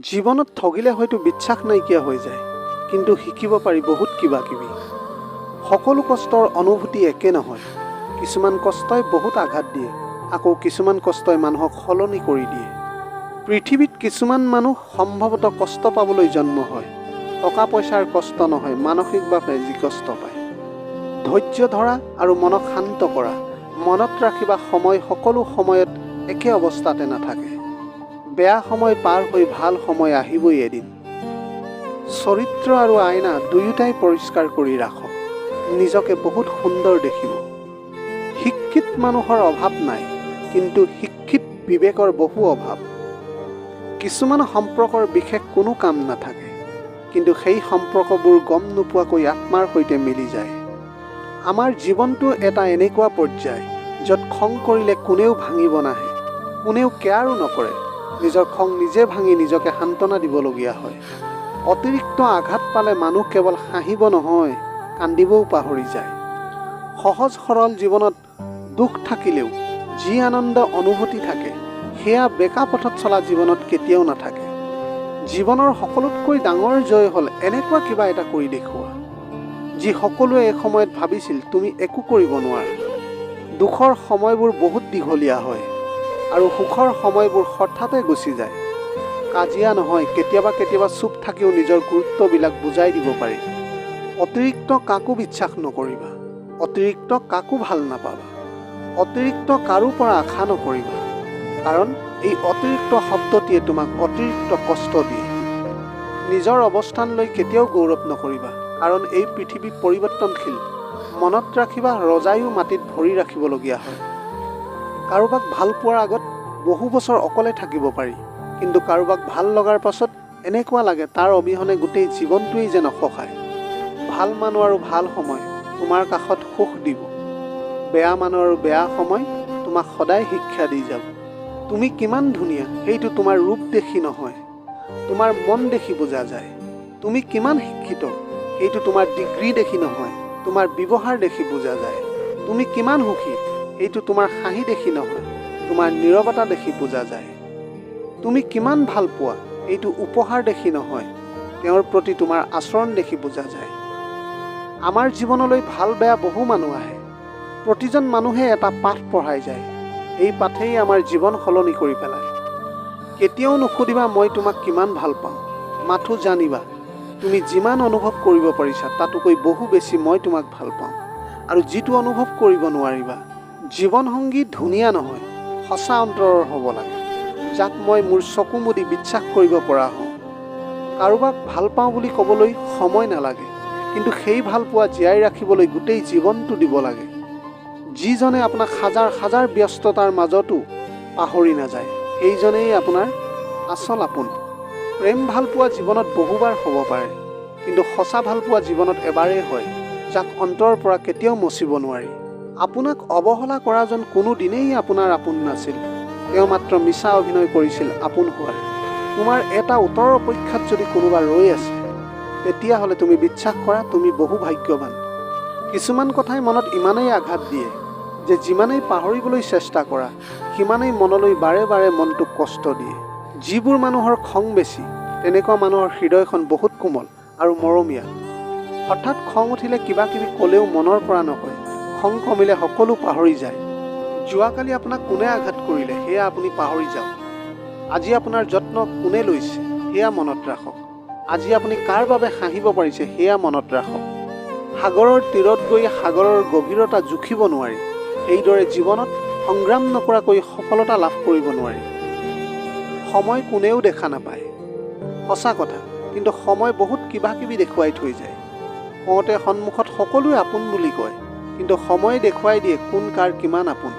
জীৱনত ঠগিলে হয়তো বিশ্বাস নাইকিয়া হৈ যায়, কিন্তু শিকিব পাৰি বহুত কিবা কিবি। সকলো কষ্টৰ অনুভূতি একে নহয়। কিছুমান কষ্টই বহুত আঘাত দিয়ে, আকৌ কিছুমান কষ্টই মানুহক সলনি কৰি দিয়ে। পৃথিৱীত কিছুমান মানুহ সম্ভৱতঃ কষ্ট পাবলৈ জন্ম হয়। টকা পইচাৰ কষ্ট নহয়, মানসিকভাৱে যি কষ্ট পায়। ধৈৰ্য ধৰা আৰু মনক শান্ত কৰা। মনত ৰাখিবা, সময় সকলো সময়ত একে অৱস্থাতে নাথাকে। বেয়া সময় পাৰ হৈ ভাল সময় আহিবই এদিন। চৰিত্ৰ আৰু আইনা দুয়োটাই পৰিষ্কাৰ কৰি ৰাখক, নিজকে বহুত সুন্দৰ দেখিব। শিক্ষিত মানুহৰ অভাৱ নাই, কিন্তু শিক্ষিত বিবেকৰ বহু অভাৱ। কিছুমান সম্পৰ্কৰ বিশেষ কোনো কাম নাথাকে, কিন্তু সেই সম্পৰ্কবোৰ গম নোপোৱাকৈ আত্মাৰ সৈতে মিলি যায়। আমাৰ জীৱনটো এটা এনেকুৱা পৰ্যায়, য'ত খং কৰিলে কোনেও ভাঙিব নাহে, কোনেও কেয়াৰো নকৰে। নিজৰ খং নিজে ভাঙি নিজকে সান্তনা দিবলগীয়া হয়। অতিৰিক্ত আঘাত পালে মানুহ কেৱল হাঁহিব নহয়, কান্দিবও পাহৰি যায়। সহজ সৰল জীৱনত দুখ থাকিলেও যি আনন্দ অনুভূতি থাকে, সেয়া বেকা পথত চলা জীৱনত কেতিয়াও নাথাকে। জীৱনৰ সকলোতকৈ ডাঙৰ জয় হ'ল এনেকুৱা কিবা এটা কৰি দেখুওৱা, যি সকলোৱে এসময়ত ভাবিছিল তুমি একো কৰিব নোৱাৰা। দুখৰ সময়বোৰ বহুত দীঘলীয়া হয় আৰু সুখৰ সময়বোৰ হঠাতে গুচি যায়। কাজিয়া নহয়, কেতিয়াবা কেতিয়াবা চুপ থাকিও নিজৰ গুৰুত্ববিলাক বুজাই দিব পাৰি। অতিৰিক্ত কাকো বিশ্বাস নকৰিবা, অতিৰিক্ত কাকো ভাল নাপাবা, অতিৰিক্ত কাৰো পৰা আশা নকৰিবা, কাৰণ এই অতিৰিক্ত শব্দটিয়ে তোমাক অতিৰিক্ত কষ্ট দিয়ে। নিজৰ অৱস্থান লৈ কেতিয়াও গৌৰৱ নকৰিবা, কাৰণ এই পৃথিৱী পৰিৱৰ্তনশীল। মনত ৰাখিবা, ৰজায়ো মাটিত ভৰি ৰাখিবলগীয়া হয়। কাৰোবাক ভাল পোৱাৰ আগত বহু বছৰ অকলে থাকিব পাৰি, কিন্তু কাৰোবাক ভাল লগাৰ পাছত এনেকুৱা লাগে তাৰ অবিহনে গোটেই জীৱনটোৱেই যেন অসহায়। ভাল মানুহ আৰু ভাল সময় তোমাৰ কাষত সুখ দিব। বেয়া মানুহ আৰু বেয়া সময় তোমাক সদায় শিক্ষা দি যাব। তুমি কিমান ধুনীয়া, সেইটো তোমাৰ ৰূপ দেখি নহয়, তোমাৰ মন দেখি বুজা যায়। তুমি কিমান শিক্ষিত, সেইটো তোমাৰ ডিগ্ৰী দেখি নহয়, তোমাৰ ব্যৱহাৰ দেখি বুজা যায়। তুমি কিমান সুখী, সেইটো তোমাৰ হাঁহি দেখি নহয়, তোমাৰ নীৰৱতা দেখি বুজা যায়। তুমি কিমান ভাল পোৱা, এইটো উপহাৰ দেখি নহয়, তেওঁৰ প্ৰতি তোমাৰ আচৰণ দেখি বুজা যায়। আমাৰ জীৱনলৈ ভাল বেয়া বহু মানুহ আহে। প্ৰতিজন মানুহে এটা পাঠ পঢ়াই যায়। এই পাঠেই আমাৰ জীৱন সলনি কৰি পেলায়। কেতিয়াও নুসুধিবা মই তোমাক কিমান ভাল পাওঁ। মাথো জানিবা, তুমি যিমান অনুভৱ কৰিব পাৰিছা, তাতোকৈ বহু বেছি মই তোমাক ভাল পাওঁ আৰু যিটো অনুভৱ কৰিব নোৱাৰিবা। জীৱনসংগী ধুনীয়া নহয়, সঁচা অন্তৰৰ হ'ব লাগে, যাক মই মোৰ চকু মুদি বিশ্বাস কৰিব পৰা হওঁ। কাৰোবাক ভাল পাওঁ বুলি ক'বলৈ সময় নালাগে, কিন্তু সেই ভালপোৱা জীয়াই ৰাখিবলৈ গোটেই জীৱনটো দিব লাগে। যিজনে আপোনাক হাজাৰ হাজাৰ ব্যস্ততাৰ মাজতো পাহৰি নাযায়, সেইজনেই আপোনাৰ আচল আপোন। প্ৰেম ভালপোৱা জীৱনত বহুবাৰ হ'ব পাৰে, কিন্তু সঁচা ভালপোৱা জীৱনত এবাৰেই হয়, যাক অন্তৰৰ পৰা কেতিয়াও মচিব নোৱাৰি। আপোনাক অৱহেলা কৰাজন কোনো দিনেই আপোনাৰ আপোন নাছিল। তেওঁ মাত্ৰ মিছা অভিনয় কৰিছিল আপোন হোৱাৰ। তোমাৰ এটা উত্তৰৰ অপেক্ষাত যদি কোনোবা ৰৈ আছে, তেতিয়াহ'লে তুমি বিশ্বাস কৰা, তুমি বহু ভাগ্যৱান। কিছুমান কথাই মনত ইমানেই আঘাত দিয়ে যে যিমানেই পাহৰিবলৈ চেষ্টা কৰা, সিমানেই মনলৈ বাৰে বাৰে মনটোক কষ্ট দিয়ে। যিবোৰ মানুহৰ খং বেছি, তেনেকুৱা মানুহৰ হৃদয়খন বহুত কোমল আৰু মৰমীয়াল। হঠাৎ খং উঠিলে কিবা কিবি ক'লেও মনৰ পৰা নকয়। খং কমিলে সকলো পাহৰি যায়। যোৱাকালি আপোনাক কোনে আঘাত কৰিলে, সেয়া আপুনি পাহৰি যাওক। আজি আপোনাৰ যত্ন কোনে লৈছে, সেয়া মনত ৰাখক। আজি আপুনি কাৰ বাবে হাঁহিব পাৰিছে, সেয়া মনত ৰাখক। সাগৰৰ তীৰত গৈ সাগৰৰ গভীৰতা জুখিব নোৱাৰি, সেইদৰে জীৱনত সংগ্ৰাম নকৰাকৈ সফলতা লাভ কৰিব নোৱাৰি। সময় কোনেও দেখা নাপায়, সঁচা কথা, কিন্তু সময় বহুত কিবা কিবি দেখুৱাই থৈ যায়। কওঁতে সন্মুখত সকলোৱে আপোন বুলি কয়, কিন্তু সময়ে দেখুৱাই দিয়ে কোন কাৰ কিমান আপোন।